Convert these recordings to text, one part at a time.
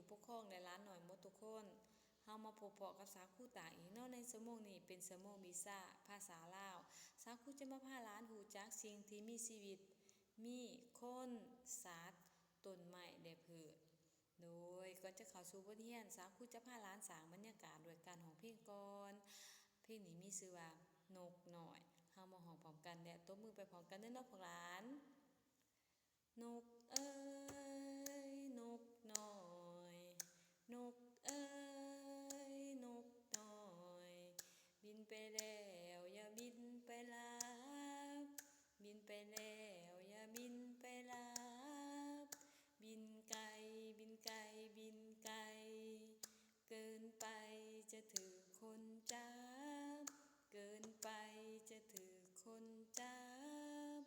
ປົກຄອງ ແລະ ຫຼານນ້ອຍໝົດທຸກຄົນ. ເຮົາມາພົບພໍ້ກັບສາວຄູຕ່າງອີກເນາະ ໃນຊົ່ວໂມງນີ້ເປັນຊົ່ວໂມງວິຊາພາສາລາວ. ສາວຄູຈະມາພາຫຼານຮູ້ຈັກສິ່ງທີ່ມີຊີວິດ ມີຄົນ, ສັດ, ຕົ້ນໄມ້ ແລະ ພືດ. ໂດຍ ກ່ອນຈະເຂົ້າສູ່ບົດຮຽນ, ສາວຄູຈະພາຫຼານສ້າງບັນຍາກາດດ້ວຍການຮ້ອງເພງກ່ອນ. ເພງນີ້ມີຊື່ວ່າ ນົກນ້ອຍ. ເຮົາມາຮ້ອງພ້ອມກັນ ແລະ ຕົບມືໄປພ້ອມກັນເດີເນາະພວກຫຼານ. ນົກເອີຍ ນົກນ້ອຍ, ນົກເອີຍ ນົກນ້ອຍ, ບິນໄປແລ້ວຢ່າບິນໄປລາບ, ບິນໄປແລ້ວຢ່າບິນໄປລາບ, ບິນໄກ ບິນໄກ ບິນໄກ, ເກີນໄປຈະຖືກຄົນຈັບ, ເກີນໄປຈະຖືກຄົນຈັບ.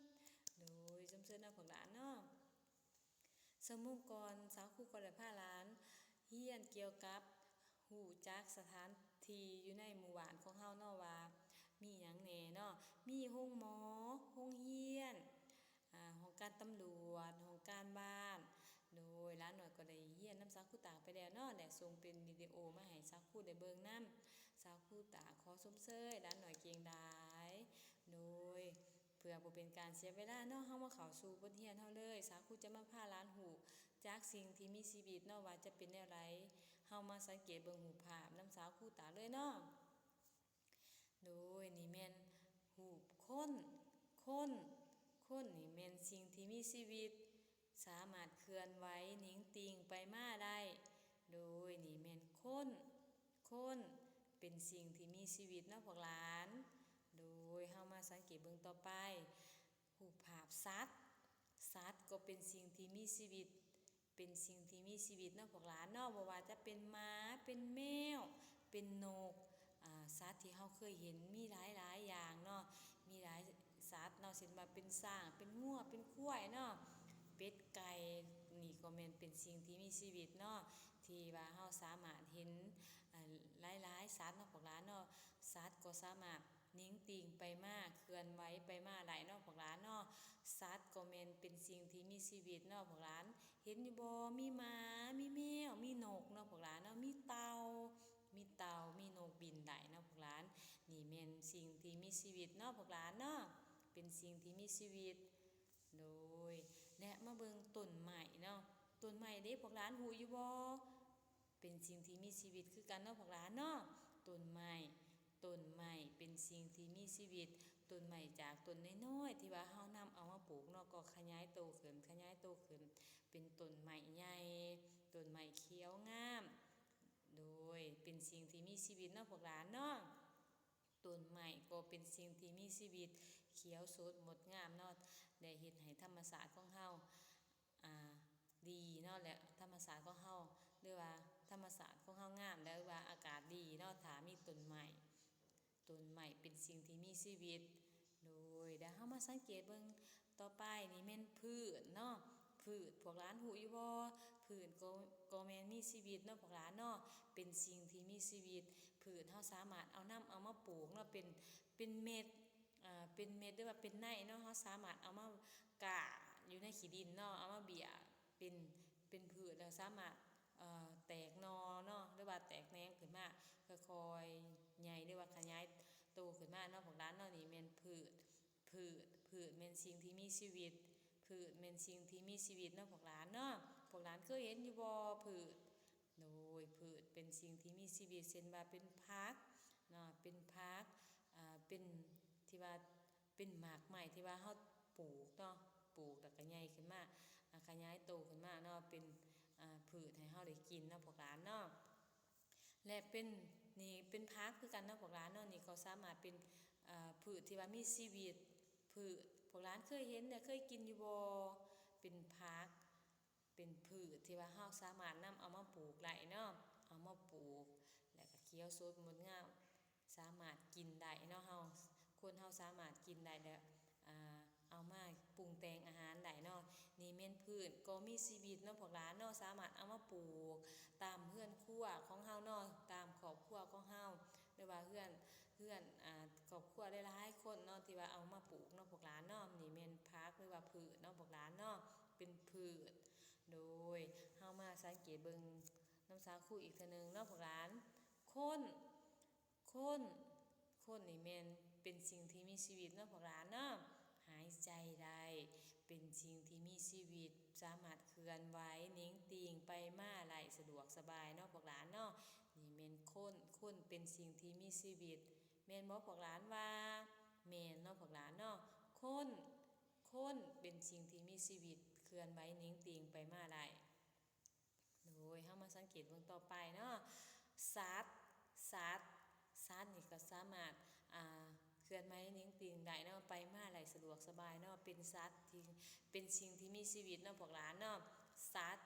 ໂດຍ ຊົມເຊີຍເນາະພວກຫຼານເນາະ. ຊົ່ວໂມງກ່ອນ ສາວຄູກໍໄດ້ພາຫຼານຮຽນກ່ຽວກັບຮູ້ຈັກສະຖານທີ່ຢູ່ໃນໝູ່ບ້ານຂອງເຮົາເນາະ ວ່າມີຫຍັງແດ່ເນາະ, ມີໂຮງໝໍ, ໂຮງຮຽນ, ອາ ຫ້ອງການຕຳຫຼວດ, ຫ້ອງການບ້ານ. ໂດຍ ຫຼານນ້ອຍກໍໄດ້ຮຽນນຳສາວຄູຕາໄປແລ້ວເນາະ ແລະ ສົ່ງເປັນວິດີໂອມາໃຫ້ສາວຄູໄດ້ເບິ່ງນຳ. ສາວຄູຕາຂໍຊົມເຊີຍຫຼານນ້ອຍເກັ່ງຫຼາຍ. ໂດຍ ເພື່ອບໍ່ເປັນການເສຍເວລາເນາະ, ເຮົາມາເຂົ້າສູ່ບົດຮຽນເຮົາເລີຍ. ສາວຄູຈະມາພາຫຼານຮູ້ຈັກສິ່ງທີ່ມີຊີວິດເນາະ ວ່າຈະເປັນແນວໃດ. ເຮົາມາສັງເກດເບິ່ງຮູບພາບນຳສາວຄູຕາເລີຍເນາະ. ໂດຍ ນີ້ແມ່ນຮູບຄົນ, ຄົນ, ຄົນນີ້ແມ່ນສິ່ງທີ່ມີຊີວິດ ສາມາດເຄື່ອນໄຫວເໜັງຕີງໄປມາໄດ້. ໂດຍ ນີ້ແມ່ນຄົນ, ຄົນເປັນສິ່ງທີ່ມີຊີວິດເນາະພວກຫຼານ. ໂດຍ ເຮົາມາສັງເກດເບິ່ງຕໍ່ໄປ ຮູບພາບສັດ, ສັດກໍເປັນສິ່ງທີ່ມີຊີວິດ, ເປັນສິ່ງທີ່ມີຊີວິດເນາະພວກຫຼານເນາະ, ບໍ່ວ່າຈະເປັນໝາ, ເປັນແມວ, ເປັນນົກ, ອາ, ສັດທີ່ເຮົາເຄີຍເຫັນມີຫຼາຍໆຢ່າງເນາະ, ມີຫຼາຍສັດເນາະ, ເຊັ່ນວ່າເປັນຊ້າງ, ເປັນງົວ, ເປັນຄວາຍເນາະ, ເປັດ, ໄກ່, ນີ້ກໍແມ່ນເປັນສິ່ງທີ່ມີຊີວິດເນາະ ທີ່ວ່າເຮົາສາມາດເຫັນ ອາ ຫຼາຍໆສັດເນາະພວກຫຼານເນາະ. ສັດກໍສາມາດ ເໜັງຕີງໄປມາ, ເຄື່ອນໄຫວໄປມາໄດ້ເນາະພວກຫຼານເນາະ. ສັດກໍແມ່ນເປັນສິ່ງທີ່ມີຊີວິດເນາະພວກຫຼານ. ເຫັນຢູ່ບໍ່? ມີໝາ, ມີແມວ, ມີນົກເນາະພວກຫຼານເນາະ, ມີເຕົ່າ, ມີເຕົ່າ, ມີນົກບິນໄດ້ເນາະພວກຫຼານ. ນີ້ແມ່ນສິ່ງທີ່ມີຊີວິດເນາະພວກຫຼານເນາະ, ເປັນສິ່ງທີ່ມີຊີວິດ. ໂດຍ ແລະ ມາເບິ່ງຕົ້ນໄມ້ເນາະ. ຕົ້ນໄມ້ເດ້ ພວກຫຼານຮູ້ຢູ່ບໍ່? ເປັນສິ່ງທີ່ມີຊີວິດຄືກັນເນາະພວກຫຼານເນາະ. ຕົ້ນໄມ້, ຕົ້ນໄມ້ເປັນສິ່ງທີ່ມີຊີວິດ. ຕົ້ນໄມ້ຈາກຕົ້ນນ້ອຍໆ ທີ່ວ່າເຮົານຳເອົາມາປູກເນາະ ກໍຂະຫຍາຍໂຕຂຶ້ນ, ຂະຫຍາຍໂຕຂຶ້ນ ເປັນຕົ້ນໄມ້ໃຫຍ່, ຕົ້ນໄມ້ຂຽວງາມ. ໂດຍ ເປັນສິ່ງທີ່ມີຊີວິດເນາະພວກຫຼານເນາະ. ຕົ້ນໄມ້ກໍເປັນສິ່ງທີ່ມີຊີວິດ, ຂຽວສົດງົດງາມເນາະ, ໄດ້ເຮັດໃຫ້ທຳມະຊາດຂອງເຮົາ ອ່າ ດີເນາະ ແລະ ທຳມະຊາດຂອງເຮົາ ຫຼືວ່າທຳມະຊາດຂອງເຮົາງາມ ແລະ ວ່າອາກາດດີເນາະ ຖ້າມີຕົ້ນໄມ້, ຕົ້ນໄມ້ເປັນສິ່ງທີ່ມີຊີວິດ. ໂດຍ ແລ້ວເຮົາມາສັງເກດເບິ່ງຕໍ່ໄປ ນີ້ແມ່ນພືດເນາະ, ພືດ ພວກຫຼານຮູ້ຢູ່ບໍ່? ພືດກໍ ກໍແມ່ນມີຊີວິດເນາະພວກຫຼານເນາະ, ເປັນສິ່ງທີ່ມີຊີວິດ. ພືດເຮົາສາມາດເອົານຳເອົາມາປູກເນາະ ເປັນ ເປັນເມັດ ເປັນເມັດ ຫຼືວ່າເປັນໃນເນາະ, ເຮົາສາມາດເອົາມາກ້າຢູ່ໃນຂີ້ດິນເນາະ, ເອົາມາເບ້ຍເປັນ ເປັນພືດ ແລ້ວສາມາດ ເອີ ແຕກໜໍ່ເນາະ ຫຼືວ່າແຕກແໜງຂຶ້ນມາ ຄ່ອຍໆໃຫຍ່ ຫຼືວ່າຂະຫຍາຍໂຕຂຶ້ນມາເນາະພວກຫຼານເນາະ. ນີ້ແມ່ນພືດ, ພືດ, ພືດແມ່ນສິ່ງທີ່ມີຊີວິດ, ພືດແມ່ນສິ່ງທີ່ມີຊີວິດເນາະພວກຫຼານເນາະ. ພວກຫຼານເຄີຍເຫັນຢູ່ບໍ່? ພືດ ໂດຍ ພືດເປັນສິ່ງທີ່ມີຊີວິດ ເຊັ່ນວ່າເປັນຜັກເນາະ, ເປັນຜັກ ເປັນທີ່ວ່າເປັນໝາກໄມ້ທີ່ວ່າເຮົາປູກເນາະ, ປູກແລ້ວກໍໃຫຍ່ຂຶ້ນມາ ຂະຫຍາຍໂຕຂຶ້ນມາເນາະ, ເປັນພືດໃຫ້ເຮົາໄດ້ກິນເນາະພວກຫຼານເນາະ. ແລະ ເປັນ ນີ້ເປັນຜັກຄືກັນເນາະພວກຫຼານເນາະ, ນີ້ກໍສາມາດເປັນພືດທີ່ວ່າມີຊີວິດ. ພືດ ພວກຫຼານເຄີຍເຫັນ ແລະ ເຄີຍກິນຢູ່ບໍ່? ເປັນຜັກ ເປັນພືດທີ່ວ່າເຮົາສາມາດນຳເອົາມາປູກໄດ້ເນາະ, ເອົາມາປູກ ແລ້ວກໍຂຽວສົດງົດງາມ ສາມາດກິນໄດ້ເນາະ, ເຮົາ ຄົນເຮົາສາມາດກິນໄດ້ ແລ້ວ ອ່າ ເອົາມາປຸງແຕ່ງອາຫານໄດ້ເນາະ. ນີ້ແມ່ນພືດກໍມີຊີວິດເນາະພວກຫຼານເນາະ, ສາມາດເອົາມາປູກຕາມເຮືອນຄົວຂອງເຮົາເນາະ, ຕາມຄອບຄົວຂອງເຮົາ ຫຼືວ່າເຮືອນ ເຮືອນ ອ່າ ຄອບຄົວຫຼາຍໆຄົນເນາະ ທີ່ວ່າເອົາມາປູກເນາະພວກຫຼານເນາະ. ນີ້ແມ່ນຜັກ ຫຼືວ່າພືດເນາະພວກຫຼານເນາະ, ເປັນພືດ. ໂດຍ ເຮົາມາສັງເກດເບິ່ງ ນຳສາຄູອີກເທື່ອໜຶ່ງເນາະພວກຫຼານ. ຄົນ ຄົນ ຄົນນີ້ແມ່ນເປັນສິ່ງທີ່ມີຊີວິດເນາະພວກຫຼານເນາະ, ຫາຍໃຈໄດ້, ເປັນສິ່ງທີ່ມີຊີວິດ, ສາມາດເຄື່ອນໄຫວເໜັງຕີງໄປມາໄດ້ສະດວກສະບາຍເນາະພວກຫຼານເນາະ. ນີ້ແມ່ນຄົນ, ຄົນເປັນສິ່ງທີ່ມີຊີວິດ ແມ່ນບໍ່ພວກຫຼານວ່າ? ແມ່ນເນາະພວກຫຼານເນາະ. ຄົນ ຄົນເປັນສິ່ງທີ່ມີຊີວິດ ເຄື່ອນໄຫວເໜັງຕີງໄປມາໄດ້. ໂດຍ ເຮົາມາສັງເກດເບິ່ງຕໍ່ໄປເນາະ. ສັດ ສັດ ສັດນີ້ກໍສາມາດ ອ່າ ເຄື່ອນໄຫວເໜັງຕີງໄດ້ເນາະ, ໄປມາໄດ້ສະດວກສະບາຍເນາະ, ເປັນສັດທີ່ ເປັນສິ່ງທີ່ມີຊີວິດເນາະພວກຫຼານເນາະ. ສັດ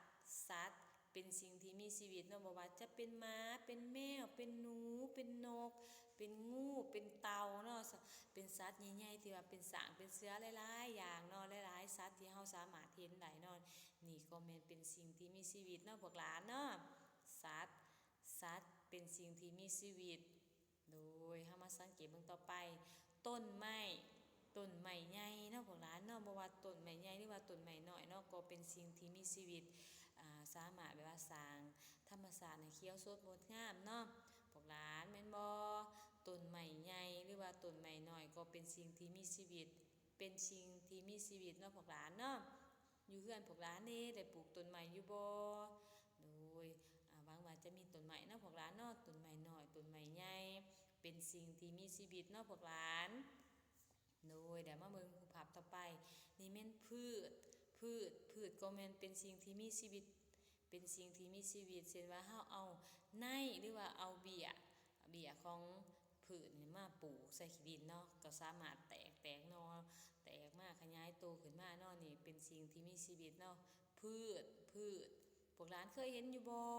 ສັດ ເປັນສິ່ງທີ່ມີຊີວິດເນາະ, ບໍ່ວ່າຈະເປັນໝາ, ເປັນແມວ, ເປັນໜູ, ເປັນນົກ, ເປັນງູ, ເປັນເຕົ່າເນາະ, ເປັນສັດໃຫຍ່ໆ ທີ່ວ່າເປັນຊ້າງ ເປັນເສືອ ຫຼາຍໆຢ່າງເນາະ, ຫຼາຍໆສັດທີ່ເຮົາສາມາດເຫັນໄດ້ເນາະ. ນີ້ກໍແມ່ນເປັນສິ່ງທີ່ມີຊີວິດເນາະພວກຫຼານເນາະ. ສັດ ສັດເປັນສິ່ງທີ່ມີຊີວິດ. ໂດຍ ເຮົາມາສັງເກດເບິ່ງຕໍ່ໄປ ຕົ້ນໄມ້ ຕົ້ນໄມ້ໃຫຍ່ເນາະພວກຫຼານເນາະ, ບໍ່ວ່າຕົ້ນໄມ້ໃຫຍ່ ຫຼືວ່າຕົ້ນໄມ້ນ້ອຍເນາະ ກໍເປັນສິ່ງທີ່ມີຊີວິດ ອ່າ ສາມາດແບບວ່າສ້າງທຳມະຊາດໃຫ້ຂຽວສົດງົດງາມເນາະພວກຫຼານ ແມ່ນບໍ່? ຕົ້ນໄມ້ໃຫຍ່ ຫຼືວ່າຕົ້ນໄມ້ນ້ອຍ ກໍເປັນສິ່ງທີ່ມີຊີວິດ ເປັນສິ່ງທີ່ມີຊີວິດເນາະພວກຫຼານເນາະ. ຢູ່ເຮືອນພວກຫຼານເດ ໄດ້ປູກຕົ້ນໄມ້ຢູ່ບໍ່? ໂດຍ ອາ ຫວັງວ່າຈະມີຕົ້ນໄມ້ເນາະພວກຫຼານເນາະ, ຕົ້ນໄມ້ນ້ອຍ ຕົ້ນໄມ້ໃຫຍ່ ເປັນສິ່ງທີ່ມີຊີວິດເນາະພວກຫຼານ. ໂດຍ ດຽວມາເບິ່ງຮູບພາບຕໍ່ໄປ. ນີ້ແມ່ນພືດ ພືດ ພືດກໍແມ່ນເປັນສິ່ງທີ່ມີຊີວິດ ເປັນສິ່ງທີ່ມີຊີວິດ ເຊັ່ນວ່າເຮົາເອົາໄນ ຫຼືວ່າເອົາເບ້ຍ ເບ້ຍຂອງພືດນີ້ມາປູກໃສ່ຂີ້ດິນເນາະ ກໍສາມາດແຕກ ແຕກໜໍ່ ແຕກມາຂະຫຍາຍໂຕຂຶ້ນມາເນາະ. ນີ້ເປັນສິ່ງທີ່ມີຊີວິດເນາະ ພືດ ພືດ. ພວກຫຼານເຄີຍເຫັນຢູ່ບໍ່?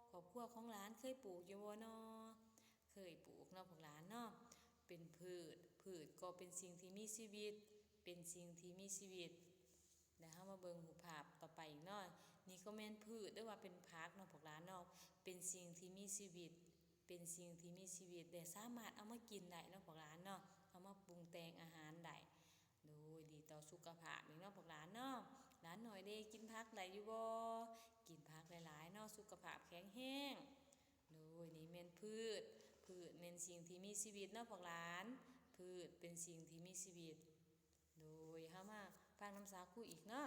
ຄອບຄົວຂອງຫຼານເຄີຍປູກຢູ່ບໍ່ເນາະ? ເຄີຍປູກເນາະພວກຫຼານເນາະ ເປັນພືດ ພືດກໍເປັນສິ່ງທີ່ມີຊີວິດ ເປັນສິ່ງທີ່ມີຊີວິດ. ແລ້ວເຮົາມາເບິ່ງຮູບພາບຕໍ່ໄປອີກເນາະ. ນີ້ກໍແມ່ນພືດ ຫຼືວ່າເປັນຜັກເນາະພວກຫຼານເນາະ ເປັນສິ່ງທີ່ມີຊີວິດ ເປັນສິ່ງທີ່ມີຊີວິດ ແລະ ສາມາດເອົາມາກິນໄດ້ເນາະພວກຫຼານເນາະ ເອົາມາປຸງແຕ່ງອາຫານໄດ້. ໂດຍ ດີຕໍ່ສຸຂະພາບອີກເນາະພວກຫຼານເນາະ. ຫຼານນ້ອຍເດ ກິນຜັກໄດ້ຢູ່ບໍ່? ກິນຜັກຫຼາຍໆເນາະ ສຸຂະພາບແຂງແຮງ. ໂດຍ ນີ້ແມ່ນພືດ ພືດແມ່ນສິ່ງທີ່ມີຊີວິດເນາະພວກຫຼານ ພືດເປັນສິ່ງທີ່ມີຊີວິດ. ໂດຍ ເຮົາມາຟັງນຳສາຄູອີກເນາະ.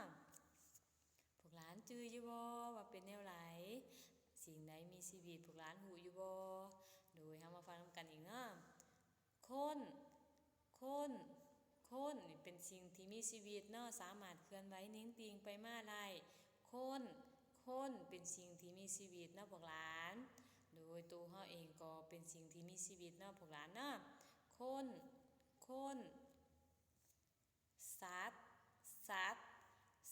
ພວກຫຼານຈື່ຢູ່ບໍ່ວ່າເປັນແນວໃດ? ສິ່ງໃດມີຊີວິດ ພວກຫຼານຮູ້ຢູ່ບໍ່? ໂດຍ ເຮົາມາຟັງນຳກັນອີກເນາະ. ຄົນ ຄົນ ຄົນນີ້ເປັນສິ່ງທີ່ມີຊີວິດເນາະ ສາມາດເຄື່ອນໄຫວເໜັງຕີງໄປມາໄດ້. ຄົນ ຄົນເປັນສິ່ງທີ່ມີຊີວິດເນາະພວກຫຼານ. ໂດຍ ໂຕເຮົາເອງກໍເປັນສິ່ງທີ່ມີຊີວິດເນາະພວກຫຼານເນາະ. ຄົນ ຄົນ ສັດ ສັດ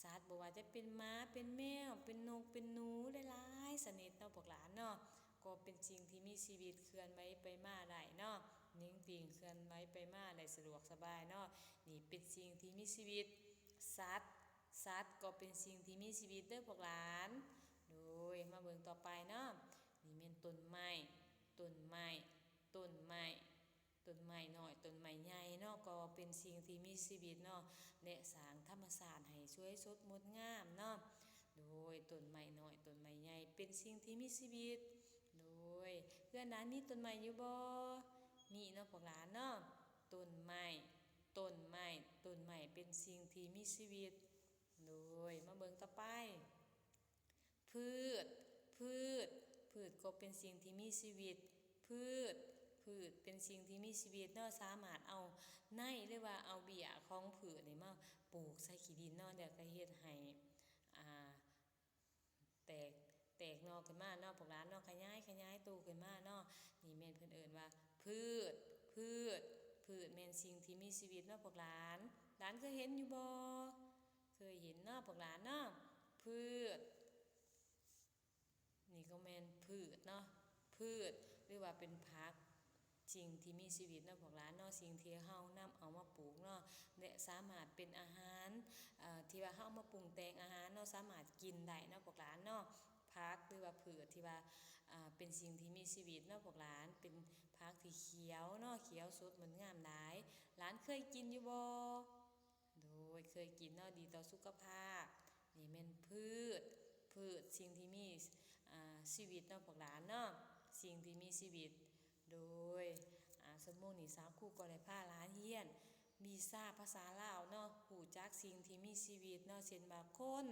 ສັດ ບໍ່ວ່າຈະເປັນໝາ ເປັນແມວ ເປັນນົກ ເປັນໜູ ຫຼາຍໆຊະນິດເນາະພວກຫຼານເນາະ ກໍເປັນສິ່ງທີ່ມີຊີວິດເຄື່ອນໄຫວໄປມາໄດ້ເນາະ ເໜັງຕີງເຄື່ອນໄຫວໄປມາໄດ້ສະດວກສະບາຍເນາະ. ນີ້ເປັນສິ່ງທີ່ມີຊີວິດ ສັດ ສັດກໍເປັນສິ່ງທີ່ມີຊີວິດເດີພວກຫຼານ. ໂດຍ ມາເບິ່ງຕໍ່ໄປເນາະ. ນີ້ແມ່ນຕົ້ນໄມ້ ຕົ້ນໄມ້ ຕົ້ນໄມ້ ຕົ້ນໄມ້ນ້ອຍ ຕົ້ນໄມ້ໃຫຍ່ເນາະ ກໍເປັນສິ່ງທີ່ມີຊີວິດເນາະ ແລະ ສ້າງທຳມະຊາດໃຫ້ສວຍສົດງົດງາມເນາະ. ໂດຍ ຕົ້ນໄມ້ນ້ອຍ ຕົ້ນໄມ້ໃຫຍ່ ເປັນສິ່ງທີ່ມີຊີວິດ. ໂດຍ ເຮືອນຫຼານມີຕົ້ນໄມ້ຢູ່ບໍ່? ມີເນາະພວກຫຼານເນາະ. ຕົ້ນໄມ້ ຕົ້ນໄມ້ ຕົ້ນໄມ້ເປັນສິ່ງທີ່ມີຊີວິດ. ໂດຍ ມາເບິ່ງຕໍ່ໄປ. ພືດ ພືດ ພືດກໍເປັນສິ່ງທີ່ມີຊີວິດ. ພືດ ພືດເປັນສິ່ງທີ່ມີຊີວິດເນາະ ສາມາດເອົາໃນ ຫຼືວ່າເອົາເບ້ຍຂອງພືດນີ້ມາປູກໃສ່ຂີ້ດິນເນາະ ແລ້ວກໍເຮັດໃຫ້ ອ່າ ແຕກ ແຕກໜໍ່ຂຶ້ນມາເນາະ ພວກຫຼານເນາະ ຂະຫຍາຍ ຂະຫຍາຍໂຕຂຶ້ນມາເນາະ. ນີ້ແມ່ນເພິ່ນເອີ້ນວ່າພືດ ພືດ ພືດແມ່ນສິ່ງທີ່ມີຊີວິດເນາະ ພວກຫຼານ. ຫຼານເຄີຍເຫັນຢູ່ບໍ່? ເຄີຍເຫັນເນາະພວກຫຼານເນາະ ພືດ. ນີ້ກໍແມ່ນພືດເນາະ ພືດ ຫຼືວ່າເປັນຜັກ ສິ່ງທີ່ມີຊີວິດເນາະພວກຫຼານເນາະ ສິ່ງທີ່ເຮົານຳເອົາມາປູກເນາະ ແລະ ສາມາດເປັນອາຫານ ເອ່ອ ທີ່ວ່າເຮົາເອົາມາປຸງແຕ່ງອາຫານເນາະ ສາມາດກິນໄດ້ເນາະພວກຫຼານເນາະ. ຜັກ ຫຼືວ່າພືດທີ່ວ່າ ອ່າ ເປັນສິ່ງທີ່ມີຊີວິດເນາະພວກຫຼານ ເປັນຜັກທີ່ຂຽວເນາະ ຂຽວສົດງົດງາມຫຼາຍ. ຫຼານເຄີຍກິນຢູ່ບໍ່? ໂດຍ ເຄີຍກິນເນາະ ດີຕໍ່ສຸຂະພາບ. ນີ້ແມ່ນພືດ ພືດ ສິ່ງທີ່ມີ ອ່າ ເຊ ຊີວິດເນາະພວກຫຼານເນາະ, ສິ່ງທີ່ມີຊີວິດ. ໂດຍ ອາ ຊົ່ວໂມງນີ້ສາວຄູກໍໄດ້ພາຫຼານຮຽນວິຊາພາສາລາວເນາະ, ຮູ້ຈັກສິ່ງທີ່ມີຊີວິດເນາະ ເຊັ່ນວ່າຄົນ,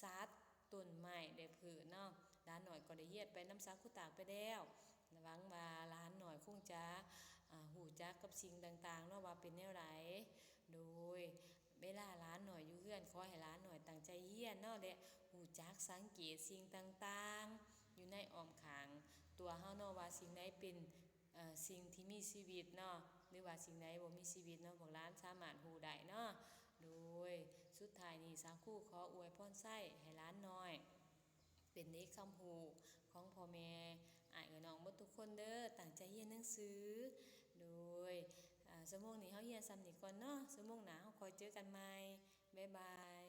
ສັດ, ຕົ້ນໄມ້ ແລະ ພືດເນາະ. ຫຼານນ້ອຍກໍໄດ້ຮຽນໄປນຳສາວຄູຕາກໄປແລ້ວ. ຫວັງວ່າຫຼານນ້ອຍຄົງຈະ ອາ ຮູ້ຈັກກັບສິ່ງຕ່າງໆເນາະ ວ່າເປັນແນວໃດ. ໂດຍ ເວລາຫຼານນ້ອຍຢູ່ເຮືອນ ຂໍໃຫ້ຫຼານນ້ອຍຕັ້ງໃຈຮຽນເນາະ ແລະ ຮູ້ຈັກສັງເກດສິ່ງຕ່າງໆຢູ່ໃນອ້ອມຂ້າງຕົວເຮົາເນາະ ວ່າສິ່ງໃດເປັນ ເອີ ສິ່ງທີ່ມີຊີວິດເນາະ ຫຼືວ່າສິ່ງໃດບໍ່ມີຊີວິດເນາະ ພວກຫຼານສາມາດຮູ້ໄດ້ເນາະ. ໂດຍ ສຸດທ້າຍນີ້ສາວຄູຂໍອວຍພອນໄຊໃຫ້ຫຼານນ້ອຍ ເປັນເດັກຄຳຮູ້ຂອງພໍ່ແມ່ ອ້າຍເອື້ອຍນ້ອງເບິດທຸກຄົນເດີ, ຕັ້ງໃຈຮຽນໜັງສື. ໂດຍ ອາ ຊົ່ວໂມງນີ້ເຮົາຮຽນສ່ຳນີ້ກ່ອນເນາະ, ຊົ່ວໂມງໜ້າເຮົາຄ່ອຍເຈີກັນໃໝ່. ບາຍບາຍ.